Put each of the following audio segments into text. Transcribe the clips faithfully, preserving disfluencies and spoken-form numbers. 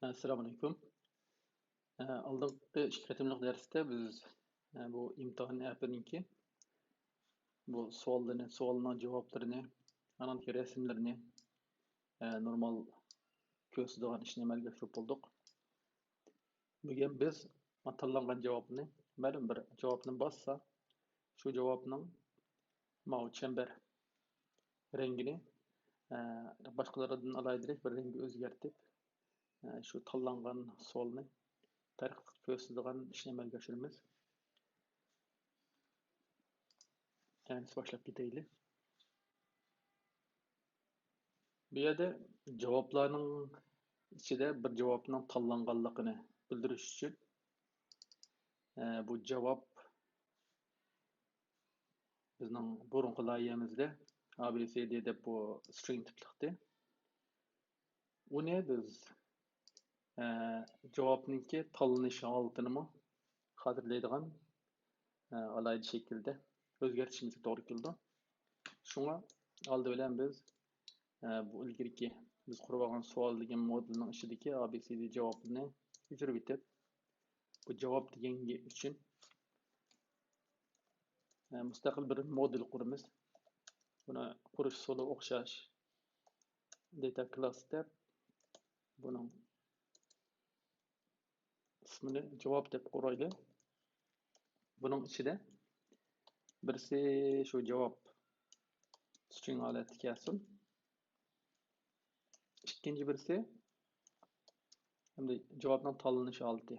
ئەسسالامۇئەلەيكۇم. ئالدىنقى ئىككى قېتىملىق دەرستە بىز بۇ ئىمتىھان ئەپىنىڭكى بۇ سوئاللىرىنى، سوئالنىڭ جاۋابلىرىنى، ئانىڭدىكى رەسىملىرىنى نورمال كۆرسىتىدىغان ئىشنى ئەمەلگە ئاشۇرۇپ بولدۇق. بۈگۈن بىز تاللانغان جاۋابنى، مەلۇم بىر جاۋابنى باسسا، شۇ جاۋابنىڭ ماۋۇ چەمبەر رەڭگىنى باشقىلىرىدىن ئالاھىدىرەك بىر رەڭگە ئۆزگەرتىپ، شۇ تاللانغان سوئالنى پەرق قىلىپ كۆرسىتىدىغان ئىشنى ئەمەلگە ئاشۇرىمىز. ئەمدى باشلاپ كېتەيلى. بۇ يەردە جاۋابلارنىڭ ئىچىدە بىر جاۋابنىڭ تاللانغانلىقىنى بىلدۈرۈش ئۈچۈن، بۇ جاۋاب بىزنىڭ بۇرۇنقى لايىھەمىزدە A B C D دەپ بۇ string تىپلىقتى. ئۇنى بىز جاۋابنىڭكى تاللىنىش ھالىتىنىمۇ خاتىرىلەيدىغان ئالاھىدە شەكىلدە ئۆزگەرتىشىمىزگە توغرا كېلىدۇ. شۇڭا ئالدى بىلەن بىز بۇ ئىلگىرىكى بىز قۇرۇپ ئالغان سوئال دېگەن مودېلنىڭ ئىچىدىكى A B C D جاۋابىنى ئۆچۈرۈپ ئېتىپ، بۇ جاۋاب دېگەنگە ئۈچۈن مۇستەقىل بىر مودېل قۇرىمىز. بۇنى قۇرۇش ئۇسۇلى ئوخشاش. Data class دەپ بۇنىڭ ئىسمىنى جاۋاب دەپ قۇرايلى. بۇنىڭ ئىچىدە بىرسى شۇ جاۋاب string ھالەتتە كەلسۇن. ئىككىنچى بىرسى ئەمدى جاۋابنىڭ تاللىنىش ھالىتى.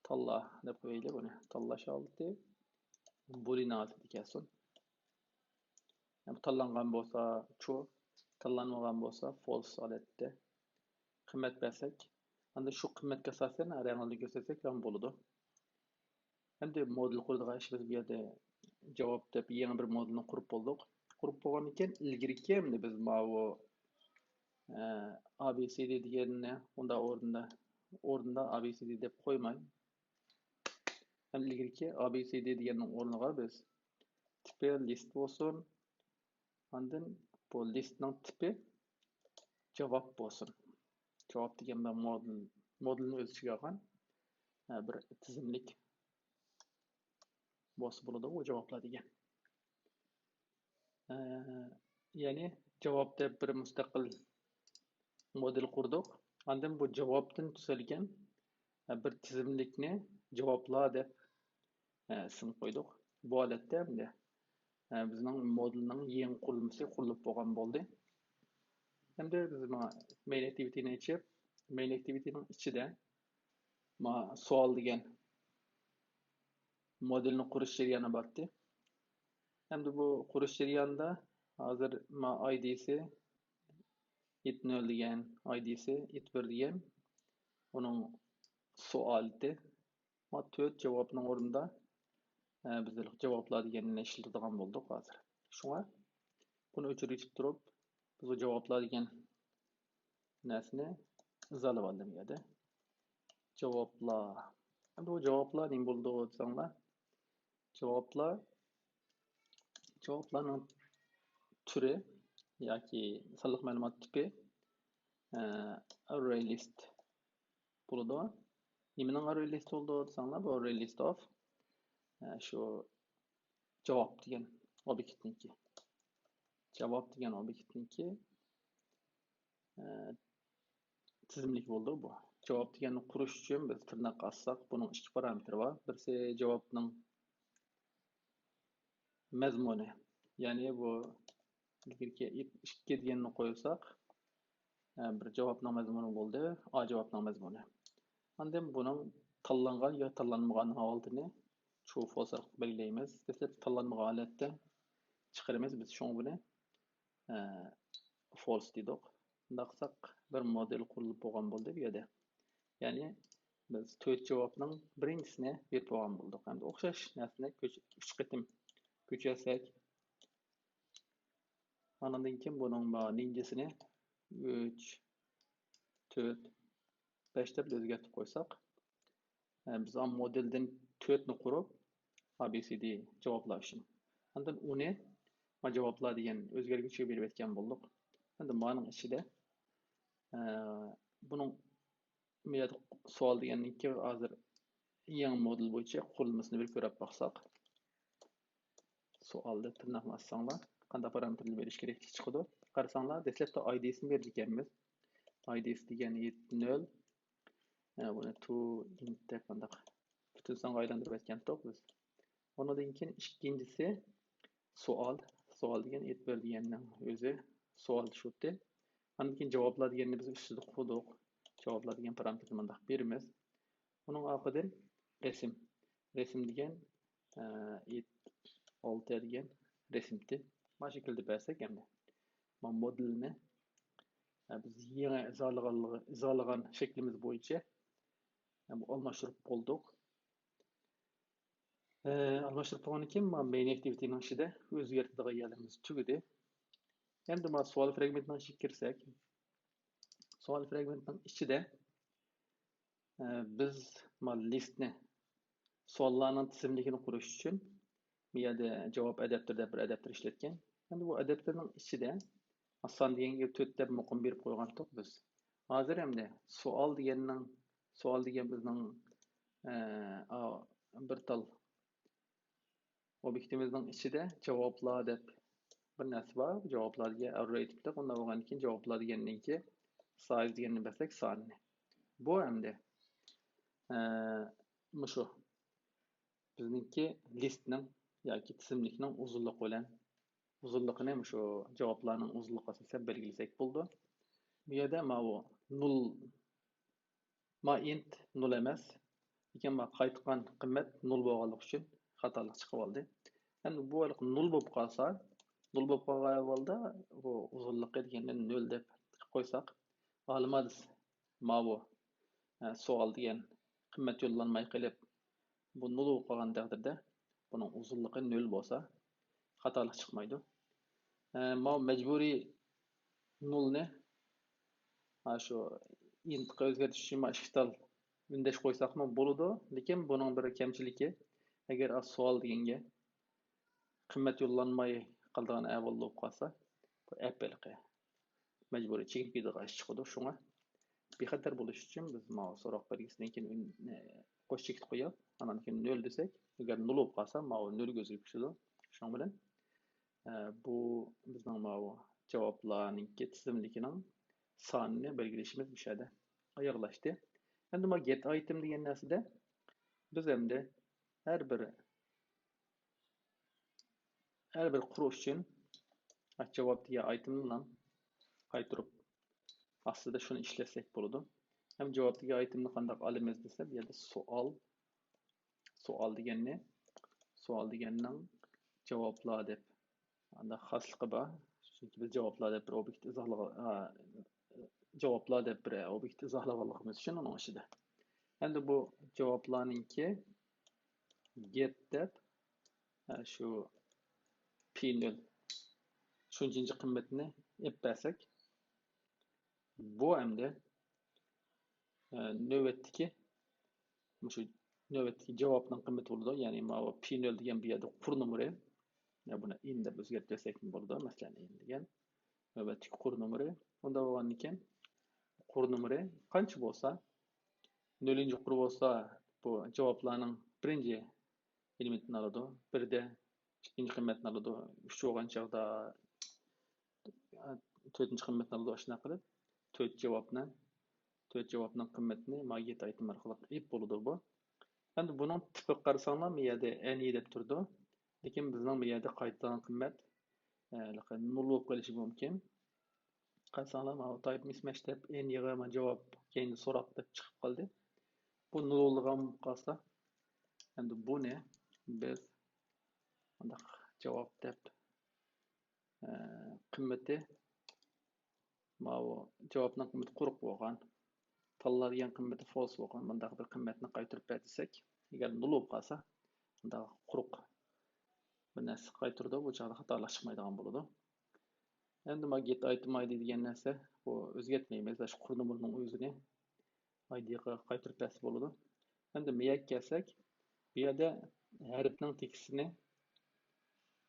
تاللا دەپ قويايلى بۇنى. تاللاش ھالىتى boolean ھالىتىدە كەلسۇن. تاللانغان بولسا true، تاللانمىغان بولسا false ھالەتتە قىممەت بەرسەك، ئاندىن شۇ قىممەتكە ئاساسەن رەڭلىرىنى كۆرسەتسەك بىلەن بولىدۇ. ئەمدى مودېل قۇرىدىغان ئىشىمىز بۇ يەردە جاۋاب دەپ يېڭى بىر مودېلنى قۇرۇپ بولدۇق. قۇرۇپ بولغاندىن كېيىن ئىلگىرىكى ئەمدى بىز ماۋۇ A B C D دېگەننى ئۇنداق ئورنىدا، ئورنىدا A B C D دەپ قويماي، ھەم ئىلگىرىكى A B C D دېگەننىڭ ئورنىغا بىز تىپى list بولسۇن، ئاندىن بۇ listنىڭ تىپى جاۋاب بولسۇن. جاۋاب دېگەن بىر مودېل، مودېلنى ئۆز ئىچىگە ئالغان بىر تىزىملىك بولسا بولىدۇ، بۇ جاۋابلار دېگەن. يەنى جاۋاب دەپ بىر مۇستەقىل مودېل قۇردۇق. ئاندىن بۇ جاۋابتىن تۈزۈلگەن بىر تىزىملىكنى جاۋابلار دەپ ئىسىم قويدۇق. بۇ ھالەتتە ئەمدى بىزنىڭ مودېلنىڭ يېڭى قۇرۇلمىسى قۇرۇلۇپ بولغان بولدى. ئەمدى بىز مانا main activityنى ئېچىپ، main activityنىڭ ئىچىدە مانا سوئال دېگەن مودېلنى قۇرۇش جەريانى بارتتى. ئەمدى بۇ قۇرۇش جەريانىدا ھازىر مانا ئايدىسى it نۆل دېگەن، ئايدىسى it بىر دېگەن، ئۇنىڭ سوئالىتى. مانا تۆت جاۋابنىڭ ئورنىدا بىز جاۋابلار دېگەننى ئىشلىتىدىغان بولدۇق ھازىر. شۇڭا بۇنى ئۆچۈرۈۋېتىپ تۇرۇپ، بىز بۇ جاۋابلار دېگەن نەرسىنى ئىزاھلىۋالدىم بۇ يەردە. جاۋابلار. ئەمدى بۇ جاۋابلار نېمە بولىدۇ دېسەڭلار، جاۋابلار، جاۋابلارنىڭ تۈرى ياكى سانلىق مەلۇمات تىپى ئە، array list بولىدۇ. نېمىنىڭ array list بولىدۇ دېسەڭلار، بۇ array list of ئە، شۇ جاۋاب دېگەن ئوبيېكتنىڭكى. جاۋاب دېگەن ئوبيېكتنىڭكى ئە، تىزىملىك بولىدۇ بۇ. جاۋاب دېگەننى قۇرۇش ئۈچۈن بىز تىرناق ئاسساق، بۇنىڭ ئىككى پارامېتىرى بار. بىرسى جاۋابنىڭ مەزمۇنى. يەنى بۇ ئىلگىرىكى ئىت ئىككى دېگەننى قويساق، ئە، بىر جاۋابنىڭ مەزمۇنى بولدى، ئا جاۋابنىڭ مەزمۇنى. ئاندىن بۇنىڭ تاللانغان يا تاللانمىغان ھالىتىنى true، false ئارقىلىق بەلگىلەيمىز. دەسلەپتە تاللانمىغان ھالەتتە چىقىرىمىز بىز شۇڭا بۇنى، ئە، false دېدۇق. بۇنداق قىلساق بىر مودېل قۇرۇلۇپ بولغان بولدى بۇ يەردە. يەنى بىز تۆت جاۋابنىڭ بىرىنچىسىنى بېرىپ بولغان بولدۇق. ئەمدى ئوخشاش نەرسىنى كۆچ-، ئۈچ قېتىم كۆچۈرسەك، ئاندىن كېيىن بۇنىڭ نىنجىسىنى ئۈچ، تۆت، بەش دەپ ئۆزگەرتىپ قويساق، ئە، بىز مودېلدىن تۆتنى قۇرۇپ، A B C D جاۋابلار ئۈچۈن. ئاندىن ئۇنى ما جاۋابلار دېگەن ئۆزگەرگۈچىگە بېرىۋەتكەن بولدۇق. ئەمدى مانىڭ ئىچىدە، ئە، بۇنىڭ بۇ يەردە سوئال دېگەندىن كېيىن ھازىر يېڭى مودېل بويىچە قۇرۇلمىسىنى بىر كۆرۈپ باقساق. سوئال دەپ تىرناقنى ئاچساڭلار، قانداق پارامېتىرلار بېرىش كېرەكلىكى چىقىدۇ. قارىساڭلار، دەسلەپتە ئايدىسىنى بېرىدىكەنمىز. ئايدىسى دېگەن ئىت نۆل. ھە، بۇنى تو ئىنت دەپ مۇنداق پۈتۈن سانغا ئايلاندۇرۇپ ئەتكەنتۇق بىز. ئۇنىڭدىن كېيىن ئىككىنچىسى سوئال. سوئال دېگەن ئېيتىپ بېرىدىگەننىڭ ئۆزى سوئال شۇتى. ئاندىن كېيىن جاۋابلار دېگەننى بىز ئۈستىدە قۇردۇق. جاۋابلار دېگەن پارامېتىرنى مۇنداق بېرىمىز. ئۇنىڭ ئارقىدىن رەسىم. رەسىم دېگەن، ئە، ئېيت ئالتە دېگەن رەسىمتى. مانا شەكىلدە بەرسەك ئەمدى. مانا مودېلنى، ئە، بىز يېڭى ئىزاھلىغانلىقى، ئىزاھلىغان شەكلىمىز بويىچە، ئە، بۇ ئالماشتۇرۇپ بولدۇق. ئە، ئالماشتۇرۇپ بولغاندىن كېيىن، مانا مەين ئاكتىۋىتىنىڭ ئىچىدە ئۆزگەرتىدىغان يەرلىرىمىز تۈگىدى. ئەمدى مانا سوئال فراگمېنتىنىڭ ئىچىگە كىرسەك، سوئال فراگمېنتىنىڭ ئىچىدە، ئە، بىز مانا لىستنى، سوئاللارنىڭ تىزىملىكىنى قۇرۇش ئۈچۈن بۇ يەردە جاۋاب ئاداپتېر دەپ بىر ئاداپتېر ئىشلەتكەن. ئەمدى بۇ ئاداپتېرنىڭ ئىچىدە سان دېگەنگە تۆت دەپ مۇقىم بېرىپ قويغانتۇق بىز. ھازىر ئەمدى سوئال دېگەننىڭ، سوئال دېگەن بىزنىڭ، ئە، ئا، بىر تال ئوبيېكتىمىزنىڭ ئىچىدە جاۋابلار دەپ بىر نەرسە بار. جاۋابلار دېگەن ئەررەي تىپلىق. ئۇنداق بولغاندىن كېيىن جاۋابلار دېگەننىڭكى سايز دېگەننى بەرسەك ساننى. بۇ ئەمدى، ئە، مۇشۇ بىزنىڭكى لىستنىڭ ياكى تىزىملىكنىڭ ئۇزۇنلۇقى بىلەن، ئۇزۇنلۇقىنى مۇشۇ جاۋابلارنىڭ ئۇزۇنلۇقىغا ئاساسەن بەلگىلىسەك بولىدۇ. بۇ يەردە ماۋۇ نۇل، ما ئىنت نۇل ئەمەس، لېكىن ما قايتقان قىممەت نۇل بولغانلىقى ئۈچۈن خاتالىق چىقىۋالدى. ئەمدى بۇ ھېلىقى نۇل بولۇپ قالسا، نۇل بولۇپ قالغان ئەھۋالدا بۇ ئۇزۇنلۇقى دېگەننى نۆل دەپ قىلىپ قويساق، ئالىماز ماۋۇ، ئە، سوئال دېگەن قىممەت يوللانماي قېلىپ، بۇ نۇل بولۇپ قالغان تەقدىردە بۇنىڭ ئۇزۇنلۇقى نۆل بولسا، خاتالىق چىقمايدۇ. ئە، ماۋۇ مەجبۇرىي نۇلنى، ھە، شۇ ئىنتقا ئۆزگەرتىش ئۈچۈن مانا ئىككى تال ئۈندەش قويساقمۇ بولىدۇ، لېكىن بۇنىڭ بىر كەمچىلىكى، ئەگەر ئا سوئال دېگەنگە قىممەت يوللانماي قالىدىغان ئەھۋال بولۇپ قالسا، بۇ ئەپ ھېلىقى مەجبۇرىي چېكىنىپ كېتىدىغان ئىش چىقىدۇ. شۇڭا بىخەتەر بولۇش ئۈچۈن بىز ماۋۇ سوراق بەلگىسىدىن كېيىن ئۈن-، قوش چېكىت قويۇپ، ئاندىن كېيىن نۆل دېسەك، ئەگەر نۇل بولۇپ قالسا، ماۋۇ نۆلگە ئۆزگىرىپ كېتىدۇ. شۇنىڭ بىلەن، ئە، بۇ بىزنىڭ ماۋۇ جاۋابلارنىڭكى تىزىملىكىنىڭ سانىنى بەلگىلىشىمىز مۇشۇ يەردە ئاياغلاشتى. ئەمدى ماۋۇ گېت ئايتېم دېگەن نەرسىدە بىز ئەمدى ھەر بىر ھەر بىر قۇر ئۈچۈن جاۋاب دېگەن ئايتېمنى قايتۇرۇپ ئاستىدا شۇنى ئىشلەتسەك بولىدۇ. ھەم جاۋاب دېگەن ئايتېمنى قانداق ئالىمىز دېسە، بۇ يەردە سوئال، سوئال دېگەننى، سوئال دېگەننىڭ جاۋابلار دەپ ئانداق خاسلىقى بار. چۈنكى بىز جاۋابلار دەپ بىر ئوبيېكت ئىزاھلىغان، جاۋابلار دەپ بىر ئوبيېكت ئىزاھلىغانلىقىمىز ئۈچۈن ئۇنىڭ ئىچىدە. ئەمدى بۇ جاۋابلارنىڭكى گېت دەپ، ئە، شۇ پى نۆل شۇنچىنچە قىممىتىنى ئېلىپ بەرسەك، بۇ ئەمدى، ئە، نۆۋەتتىكى، مۇشۇ نۆۋەتتىكى جاۋابنىڭ قىممىتى بولىدۇ. يەنى ماۋۇ پى نۆل دېگەن بۇ يەردە قۇر نومۇرى. يا بۇنى ئىن دەپ ئۆزگەرتىۋەتسەكمۇ بولىدۇ. مەسىلەن، ئىن دېگەن نۆۋەتتىكى قۇر نومۇرى. ئۇنداق بولغاندىكىن قۇر نومۇرى قانچە بولسا، نۆلىنچى قۇر بولسا، بۇ جاۋابلارنىڭ بىرىنچى ئېلېمېنتىنى ئالىدۇ. بىردە ئىككىنچى قىممەتنى ئالىدۇ. ئۈچ بولغان چاغدا تۆتىنچى قىممەتنى ئالىدۇ. ئاشۇنداق قىلىپ تۆت جاۋابنى، تۆت جاۋابنىڭ قىممىتىنى ماگنىت ئايتېم ئارقىلىق ئېلىپ بولىدۇ بۇ. ئەمدى بۇنىڭ تىپىغا قارىساڭلار، بۇ يەردە ئەنى دەپ تۇرىدۇ. لېكىن بىزنىڭ بۇ يەردە قايتىدىغان قىممەت، ئە، نۇل بولۇپ قېلىشى مۇمكىن. قارىساڭلار، مانا تايپ مىسمەچ دەپ ئېنىغا جاۋاب كەينىدە سوراق دەپ چىقىپ قالدى. بۇ نۇل بولىدىغان بولۇپ قالسا، ئەمدى بۇنى بىز مۇنداق جاۋاب دەپ، ئە، قىممىتى، ماۋۇ جاۋابنىڭ قىممىتى قۇرۇق بولغان، تاللا دېگەن قىممىتى فالس بولغان، مۇنداق بىر قىممەتنى قايتۇرۇپ بەر دېسەك، ئەگەر نۇل بولۇپ قالسا، مۇنداق قۇرۇق بىر نەرسە قايتۇرىدۇ، بۇ چاغدا خاتالىق چىقمايدىغان بولىدۇ. ئەمدى ما گېت ئايتېم ئايدى دېگەن نەرسە، بۇ ئۆزگەرتمەيمىز، ئاشۇ قۇر نومۇرنىڭ ئۆزىنى ئايدىغا قايتۇرۇپ بەرسە بولىدۇ. ئەمدى مەيەككە كەلسەك، بۇ يەردە ھەرپنىڭ تېكىستىنى،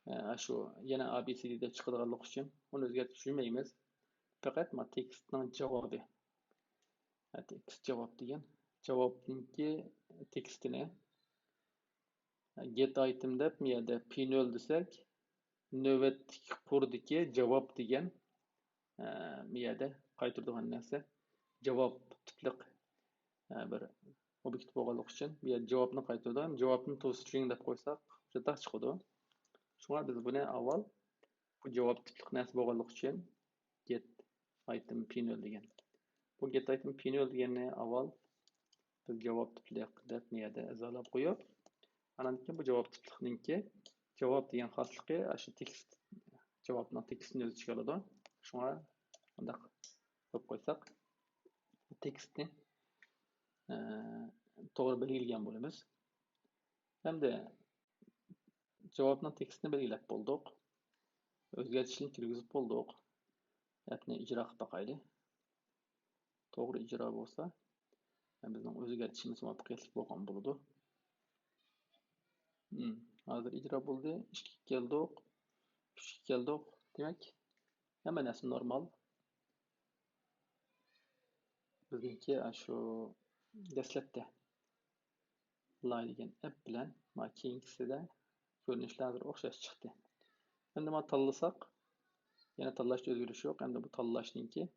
ئە، شۇ يەنە ئا بى سى دى دەپ چىقىدىغانلىقى ئۈچۈن ئۇنى ئۆزگەرتىپ يۈرمەيمىز. پەقەت ما تېكىستنىڭ جاۋابى، تېكىست جاۋاب دېگەن. جاۋابنىڭكى تېكىستىنى get item دەپ، بۇ يەردە پى نۆل دېسەك، نۆۋەتتىكى قۇردىكى جاۋاب دېگەن، ئە، بۇ يەردە قايتۇرىدىغان نەرسە جاۋاب تىپلىق، ئە، بىر ئوبيېكت بولغانلىقى ئۈچۈن، بۇ يەردە جاۋابنى قايتۇرىدۇ. ھەم جاۋابنى toString دەپ قويساق، شۇنداق چىقىدۇ. شۇڭا بىز بۇنى ئاۋۋال بۇ جاۋاب تىپلىق نەرسە بولغانلىقى ئۈچۈن get item پى نۆل دېگەن. بۇ get item پى نۆل دېگەننى ئاۋۋال بىز جاۋاب تىپلىق دەپ بۇ يەردە ئىزاھلاپ قويۇپ، ئاندىن كېيىن بۇ جاۋاب تىپلىقنىڭكى جاۋاب دېگەن خاسلىقى ئاشۇ تېكىست، جاۋابنىڭ تېكىستىنى ئۆز ئىچىگە ئالىدۇ. شۇڭا مۇنداق قويۇپ قويساق، تېكىستنى، ئە، توغرا بەلگىلىگەن بولىمىز. ئەمدى جاۋابنىڭ تېكىستىنى بەلگىلەپ بولدۇق. ئۆزگەرتىشنى كىرگۈزۈپ بولدۇق. ئەپنى ئىجرا قىلىپ باقايلى. توغرا ئىجرا بولسا، بىزنىڭ ئۆزگەرتىشىمىز مۇۋەپپەقىيەتلىك بولغان بولىدۇ. ھازىر ئىجرا بولدى. ئىككىگە كەلدۇق. ئۈچكە كەلدۇق. دېمەك، ھەممە نەرسە نورمال. بىزنىڭكى شۇ دەسلەپتە لاي دېگەن ئەپ بىلەن مانا كېيىنكىسىدە كۆرۈنۈشلەر ھازىر ئوخشاش چىقتى. ئەمدى مانا تاللىساق، يەنە تاللاشتا ئۆزگىرىش يوق. ئەمدى بۇ تاللاشنىڭكى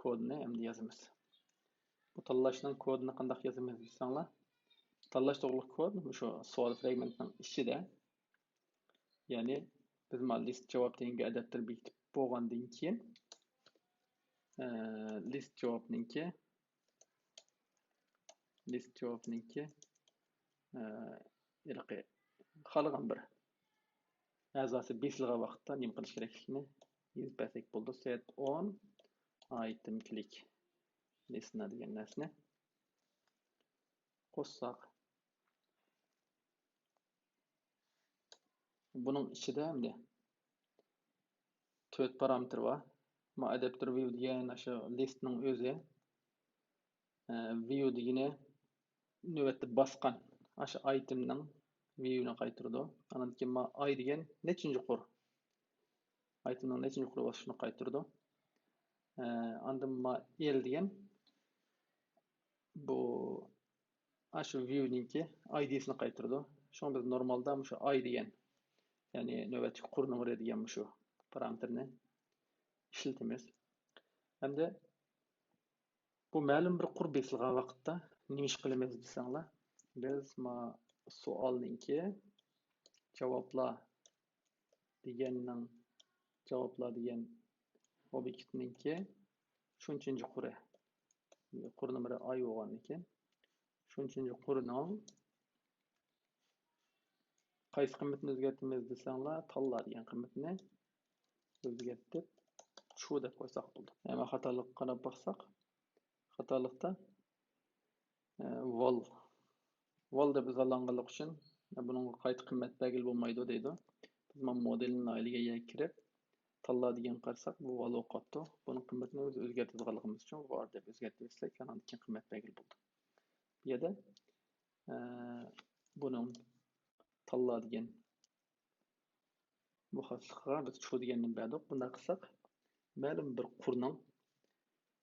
كودىنى ئەمدى يازىمىز. بۇ تاللاشنىڭ كودىنى قانداق يازىمىز دېسەڭلار، تاللاش توغرۇلۇق كود مۇشۇ سوئال فرېگمېنتنىڭ ئىچىدە. يەنى بىز مانا لىست جاۋاب دېگەنگە ئاداپتېر بېكىتىپ بولغاندىن كېيىن، ئە، لىست جاۋابنىڭكى، لىست جاۋابنىڭكى، ئە، ھېلىقى خالىغان بىر ئەزاسى بېسىلغان ۋاقىتتا نېمە قىلىش كېرەكلىكىنى يېزىپ بەرسەك بولىدۇ. Set on item click listener دېگەن نەرسىنى قوشساق، بۇنىڭ ئىچىدە ئەمدى تۆت پارامېتىر بار. ما ئاداپتېر ۋىيۇ دېگەن ئاشۇ لىستنىڭ ئۆزى. ئە، ۋىيۇ دېگىنى نۆۋەتتە باسقان ئاشۇ ئايتېمنىڭ ۋىيۇنى قايتۇرىدۇ. ئاندىن كېيىن ما ئاي دېگەن نەچچىنچى قۇر؟ ئايتېمنىڭ نەچچىنچى قۇرى بولسا شۇنى قايتۇرىدۇ. ئە، ئاندىن ما ئېل دېگەن بۇ ئاشۇ ۋىيۇنىڭكى ئايدىسىنى قايتۇرىدۇ. شۇڭا بىز نورمالدا مۇشۇ ئاي دېگەن، يەنى نۆۋەتتىكى قۇر نومۇرى دېگەن مۇشۇ پارامېتىرنى ئىشلىتىمىز. ئەمدى بۇ مەلۇم بىر قۇر بېسىلغان ۋاقىتتا نېمە ئىش قىلىمىز دېسەڭلار، بىز ما سوئالنىڭكى جاۋابلار دېگەننىڭ، جاۋابلار دېگەن ئوبيېكتنىڭكى شۇنچىنچى قۇرى، قۇر نومۇرى ئاي بولغاندىكىن، شۇنچىنچى قۇرنىڭ قايسى قىممىتىنى ئۆزگەرتىمىز دېسەڭلار، تاللا دېگەن قىممىتىنى ئۆزگەرتىپ، ترۇ دەپ قويساق بولدى. يەنى خاتالىققا قاراپ باقساق، خاتالىقتا، ئە، ۋال، ۋال دەپ ئىزاھلانغانلىقى ئۈچۈن، بۇنىڭغا قايتا قىممەت بەرگىلى بولمايدۇ دەيدۇ. بىز مانا مودېلنىڭ ئايلىقىگە كىرىپ، تاللا دېگەنگە قارىساق، بۇ ۋال بولۇپ قاپتۇ. بۇنىڭ قىممىتىنى بىز ئۆزگەرتىدىغانلىقىمىز ئۈچۈن ۋار دەپ ئۆزگەرتىۋەتسەك، ئاندىن كېيىن قىممەت بەرگىلى بولىدۇ. بۇ يەردە، ئە، بۇنىڭ تاللا دېگەن بۇ خاسلىققا بىز ترۇ دېگەننى بەردۇق. بۇنداق قىلساق، مەلۇم بىر قۇرنىڭ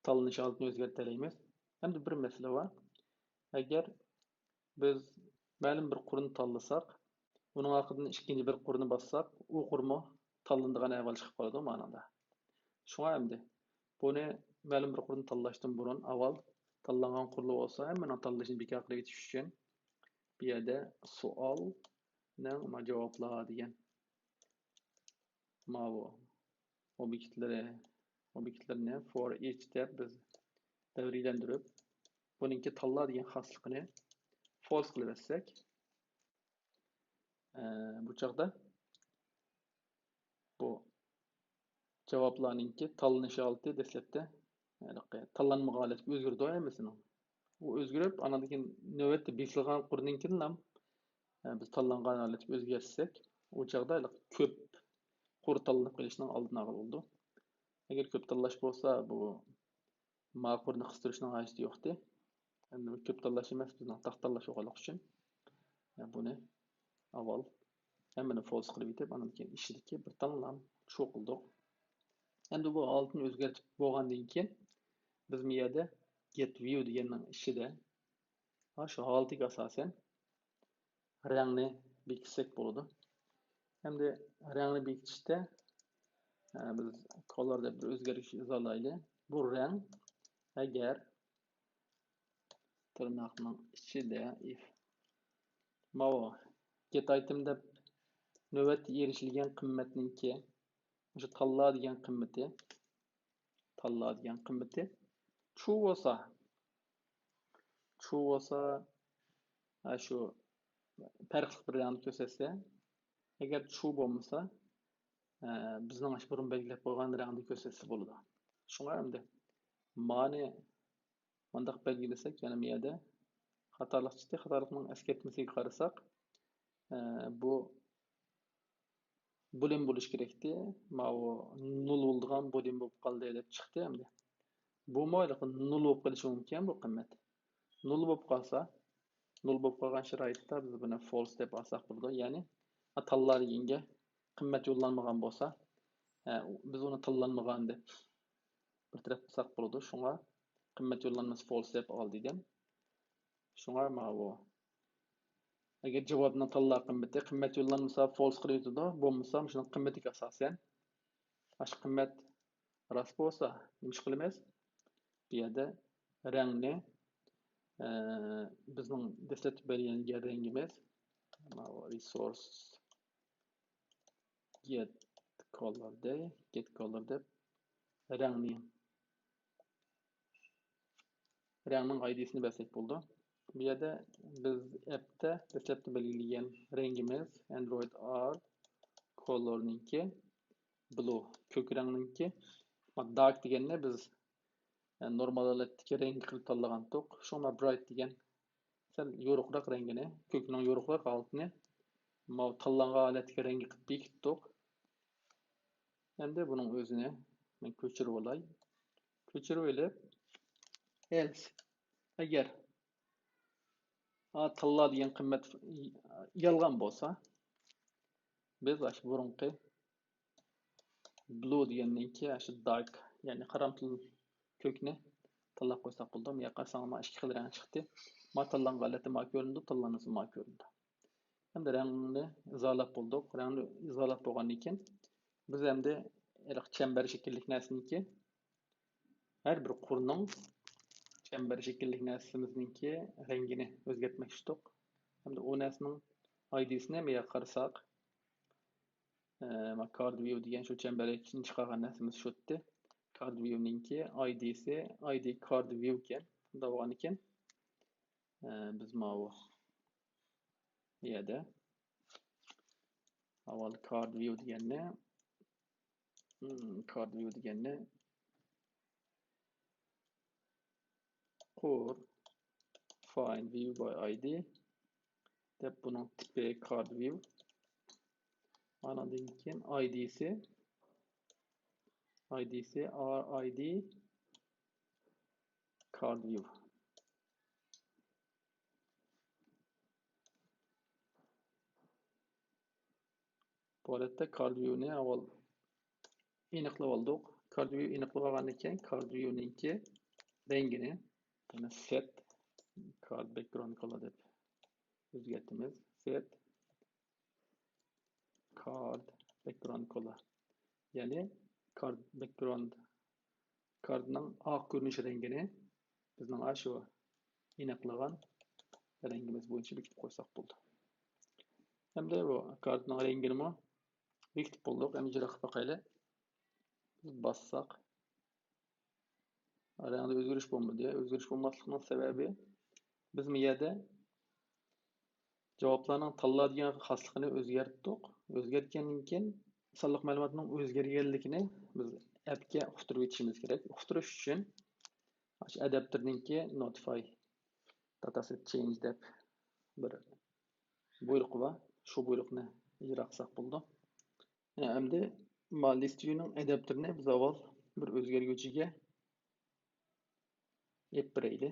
تاللىنىش ھالىتىنى ئۆزگەرتەلەيمىز. ئەمدى بىر مەسىلە بار. ئەگەر بىز مەلۇم بىر قۇرنى تاللىساق، ئۇنىڭ ئارقىدىن ئىككىنچى بىر قۇرنى باسساق، ئۇ قۇرمۇ تاللىنىدىغان ئەھۋال چىقىپ قالىدۇ مانىڭدا. شۇڭا ئەمدى بۇنى مەلۇم بىر قۇرنى تاللاشتىن بۇرۇن ئاۋۋال تاللانغان قۇرلار بولسا ھەممىنىڭ تاللىشىنى بىكار قىلىۋېتىش ئۈچۈن بۇ يەردە سوئالنىڭ ما جاۋابلار دېگەن ماۋۇ ئوبيېكتلىرى، ئوبيېكتلىرىنى for each دەپ بىز دەۋرىيلەندۈرۈپ، بۇنىڭكى تاللا دېگەن خاسلىقىنى فالس قىلىۋەتسەك، ئە، بۇ چاغدا بۇ جاۋابلارنىڭكى تاللىنىش ھالىتى دەسلەپتە ھېلىقى تاللانمىغان ھالەتكە ئۆزگىرىدۇ ھەممىسىنىڭ. ئۇ ئۆزگىرىپ، ئاندىن كېيىن نۆۋەتتە بېسىلغان قۇرنىڭكىنىلا، ئە، بىز تاللانغان ھالەتكە ئۆزگەرتسەك، ئۇ چاغدا ھېلىقى كۆپ قۇر تاللىنىپ قېلىشنىڭ ئالدىنى ئالغىلى بولىدۇ. ئەگەر كۆپ تاللاش بولسا، بۇ ما قۇرنى قىستۇرۇشنىڭ ھاجىتى يوقتى. ئەمدى بۇ كۆپ تاللاش ئەمەس، بىزنىڭ تاق تاللاش بولغانلىقى ئۈچۈن، ئە، بۇنى ئاۋۋال ھەممىنى فالس قىلىپ ئېتىپ، ئاندىن كېيىن ئىچىدىكى بىر تاللام ترۇ قىلدۇق. ئەمدى بۇ ھالىتىنى ئۆزگەرتىپ بولغاندىن كېيىن، بىز بۇ يەردە get view دېگەننىڭ ئىچىدە، ھە، شۇ ھالىتىگە ئاساسەن رەڭنى بېكىتسەك بولىدۇ. ئەمدى رەڭنى بېكىتىشتە، ھە، بىز color دەپ بىر ئۆزگەرتىش ئىمزالايلى. بۇ رەڭ ئەگەر تىرناقنىڭ ئىچىدە if ماۋۇ get item دەپ نۆۋەتتە ئېرىشىلگەن قىممەتنىڭكى، مۇشۇ تاللا دېگەن قىممىتى، تاللا دېگەن قىممىتى true بولسا، true بولسا، ھە، شۇ پەرقلىق بىر رەڭدە كۆرسەتسە، ئەگەر true بولمىسا، ھە، بىزنىڭ ئاشۇ بۇرۇن بەلگىلەپ قويغان رەڭدە كۆرسەتسە بولىدۇ. شۇڭا ئەمدى مانى مۇنداق بەلگىلىسەك، يەنە بۇ يەردە خاتالىق چىقتى. خاتالىقنىڭ ئەسكەرتمىسىگە قارىساق، ئە، بۇ بولۇم بولۇش كېرەكتى. ماۋۇ نۇل بولىدىغان بولۇم بولۇپ قالدى دەپ چىقتى ئەمدى. بۇمۇ ھېلىقى نۇل بولۇپ قېلىشى مۇمكىن بۇ قىممەت. نۇل بولۇپ قالسا، نۇل بولۇپ قالغان شارائىتتا بىز بۇنى false دەپ ئالساق بولىدۇ. يەنى، تاللا دېگەنگە قىممەت يوللانمىغان بولسا، ئە، بىز ئۇنى تاللانمىغان دەپ بىر تەرەپ قىلساق بولىدۇ. شۇڭا قىممەت يوللانمىسى false دەپ ئال دېگەن. شۇڭا ماۋۇ. ئەگەر جاۋابنىڭ تاللا قىممىتى قىممەت يوللانمىسا false قىلىۋېتىدۇ. بولمىسا مۇشۇنىڭ قىممىتىگە ئاساسەن، ئاشۇ قىممەت راست بولسا نېمە ئىش قىلىمىز؟ بۇ يەردە رەڭنى، ئە، بىزنىڭ دەسلەپتە بەلگىلەنگەن رەڭگىمىز، ماۋۇ resource get color دەي، get color دەپ رەڭنى، رەڭنىڭ ئايدىسىنى بەرسەك بولىدۇ. بۇ يەردە بىز ئەپتە دەسلەپتە بەلگىلىگەن رەڭگىمىز Android R color نىڭكى blue، كۆك رەڭنىڭكى. Dark دېگەننى بىز، ئە، نورمال ھالەتتىكى رەڭگە قىلىپ تاللىغانتۇق. شۇڭا bright دېگەن سەل يورۇقراق رەڭگىنى، كۆكنىڭ يورۇقراق ھالىتىنى ماۋۇ تاللانغان ھالەتتىكى رەڭگە قىلىپ بېكىتتۇق. ئەمدى بۇنىڭ ئۆزىنى مەن كۆچۈرۈپ ئالاي. كۆچۈرۈپ ئېلىپ، else، ئەگەر، ئا، تاللا دېگەن قىممەت يالغان بولسا، بىز ئاشۇ بۇرۇنقى blue دېگەننىڭكى ئاشۇ dark، يەنى قارامتۇل كۆكنى تاللاپ قويساق بولىدۇ. بۇ يەرگە قارىساڭلار، مانا ئىككى خىل رەڭ چىقتى. ما تاللانغان ھالەتتە ما كۆرۈندى، تاللانمىسا ما كۆرۈندى. ئەمدى رەڭنى ئىزاھلاپ بولدۇق. رەڭنى ئىزاھلاپ بولغاندىن كېيىن، بىز ئەمدى ھېلىقى چەمبەر شەكىللىك نەرسىنىڭكى، ھەر بىر قۇرنىڭ چەمبەر شەكىللىك نەرسىمىزنىڭكى رەڭگىنى ئۆزگەرتمەكچىدۇق. ھەمدە ئۇ نەرسىنىڭ ئايدىسىنى بۇ يەرگە قارىساق، ئە، ما card view دېگەن شۇ چەمبەرلىكنى چىقارغان نەرسىمىز شۇتتى. Card view نىڭكى ئايدىسى، ئايدى card view ئىكەن. شۇنداق بولغاندىكىن، ئە، بىز ماۋۇ يەردە ئاۋۋال card view دېگەننى، ھىم، card view دېگەننى قۇر find view by I D دەپ، بۇنىڭ تىپى card view. ئانىڭدىن كېيىن ئايدىسى، ئايدىسى R I D card view. بۇ ھالەتتە card view نى ئاۋۋال ئېنىقلاپ ئالدۇق. Card view ئېنىقلاپ ئالغاندىن كېيىن card view نىڭكى رەڭگىنى، يەنى set card background color دەپ ئۆزگەرتىمىز. Set card background color. يەنى card background، card نىڭ ئارقا كۆرۈنۈش رەڭگىنى بىزنىڭ ئاشۇ ئېنىقلىغان رەڭگىمىز بويىچە بېكىتىپ قويساق بولدى. ئەمدى بۇ card نىڭ رەڭگىنىمۇ بېكىتىپ بولدۇق. ئەمدى ئىجرا قىلىپ باقايلى. بىز باسساق، رەڭدە ئۆزگىرىش بولمىدى. ئۆزگىرىش بولماسلىقنىڭ سەۋەبى، بىز بۇ يەردە جاۋابلارنىڭ تاللا دېگەن خاسلىقىنى ئۆزگەرتتۇق. ئۆزگەرتكەندىن كېيىن، سانلىق مەلۇماتنىڭ ئۆزگەرگەنلىكىنى بىز ئەپكە ئۇقتۇرۇپ ئېيتىشىمىز كېرەك. ئۇقتۇرۇش ئۈچۈن، ئاشۇ ئاداپتېرنىڭكى notify dataset change دەپ بىر بۇيرۇقى بار. شۇ بۇيرۇقنى ئىجرا قىلساق بولىدۇ. ئەمدى ما list view نىڭ ئاداپتېرىنى بىز ئاۋۋال بىر ئۆزگەرگۈچىگە ئېلىپ بېرەيلى.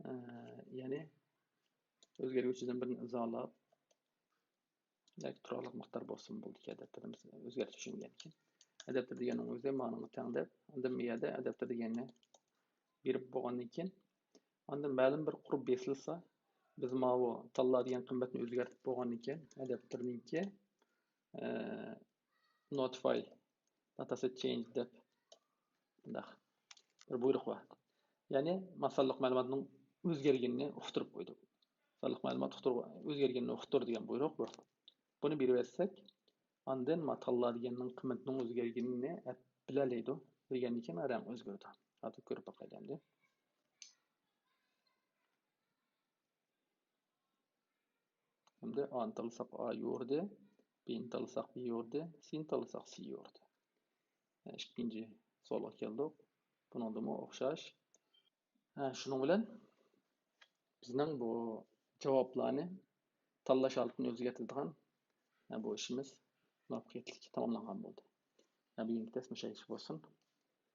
ئە، يەنى ئۆزگەرگۈچىدىن بىرنى ئىزاھلاپ، ياكى تۇراقلىق مىقدار بولسىمۇ بولىدۇ، ئادەتتە ئۆزگەرتىش ئۈچۈن دېگەنكىن. ئاداپتېر دېگەننىڭ ئۆزى مانىڭغا تەڭ دەپ، ئاندىن بۇ يەردە ئاداپتېر دېگەننى بېرىپ بولغاندىن كېيىن، ئاندىن مەلۇم بىر قۇر بېسىلسا، بىز ماۋۇ تاللا دېگەن قىممەتنى ئۆزگەرتىپ بولغاندىن كېيىن، ئاداپتېرنىڭكى notify dataset change دەپ بۇنداق بىر بۇيرۇق بار. يەنى ما سانلىق مەلۇماتنىڭ ئۆزگەرگىنىنى ئۇقتۇرۇپ قويدۇق. سانلىق مەلۇمات ئۇقتۇر، ئۆزگەرگىنىنى ئۇقتۇر دېگەن بۇيرۇق بۇ. بۇنى بېرىۋەتسەك، ئاندىن ما تاللا دېگەننىڭ قىممىتىنىڭ ئۆزگەرگىنىنى بىلەلەيدۇ. بىلگەندىن كېيىن رەڭ ئۆزگىرىدۇ. ھازىر كۆرۈپ باقايلى ئەمدى. ئەمدى ئانى تاللىساق ئا يورۇدى، بىنى تاللىساق بى يورۇدى، سىنى تاللىساق سى يورۇدى. ئىككىنچى سوئالغا كەلدۇق. بۇنىڭدىمۇ ئوخشاش. ھە، شۇنىڭ بىلەن بىزنىڭ بۇ جاۋابلارنى تاللاش ھالىتىنى ئۆزگەرتىدىغان، ھە، بۇ ئىشىمىز مۇۋەپپەقىيەتلىك تاماملانغان بولدى. ھە، بۈگۈنكى دەرس مۇشۇ يەرگىچە بولسۇن.